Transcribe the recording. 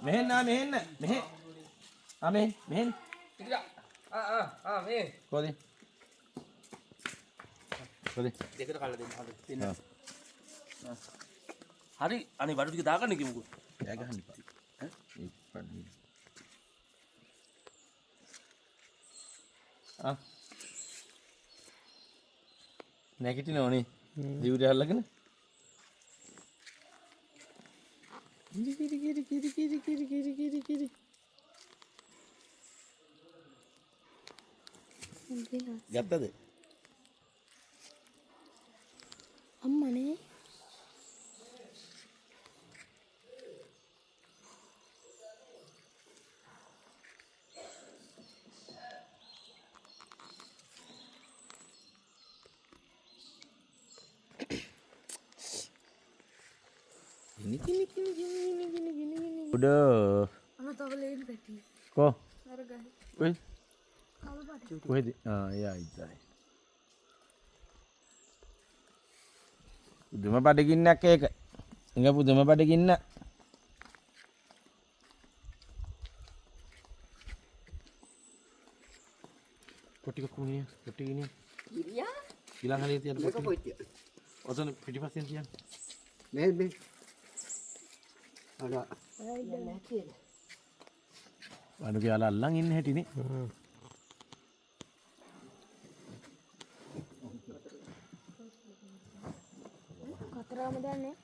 මෙහෙන්න ආ මෙහෙන්න මෙහෙ ආ මෙහෙ මෙහෙන්න ආ ආ ආ මේ කොහොද කොහොද දෙකට කල්ලා දෙන්න හරි දෙන්න. හරි අනේ බඩු ටික දාගන්න කිමුකෝ. කෑ ගහන්න එපා ඈ ඒ පඩි ආ නැගිටිනවනේ දිවුරේ අල්ලගෙන කිරි කිරි කිරි කිරි කිරි කිරි කිරි කිරි කිරි ගත්තද? අම්මනේ. ගිනි ගිනි ගිනි ගිනි ගිනි ගිනි ගිනි උඩ අන්න තව ලේන් පැටි. කො අර ගහේ. කොහෙද? කළු පාට. කොහෙද? ආ එයා ඉස්සරේ පුදුම බඩගින්නක් ඒක. ඉඟ පුදුම බඩගින්න. පොට්ටික කුණිය පොට්ටි ගිනිය. ගිරියා. ඊළඟ හරිය තියන්න මේක පොට්ටි. පොයිතිය. ඔතන පිටිපස්සෙන් තියන්න. මේ මේ. අර අනු කියලා අල්ලන් ඉන්න හැටිනේ. කතරාම දන්නේ.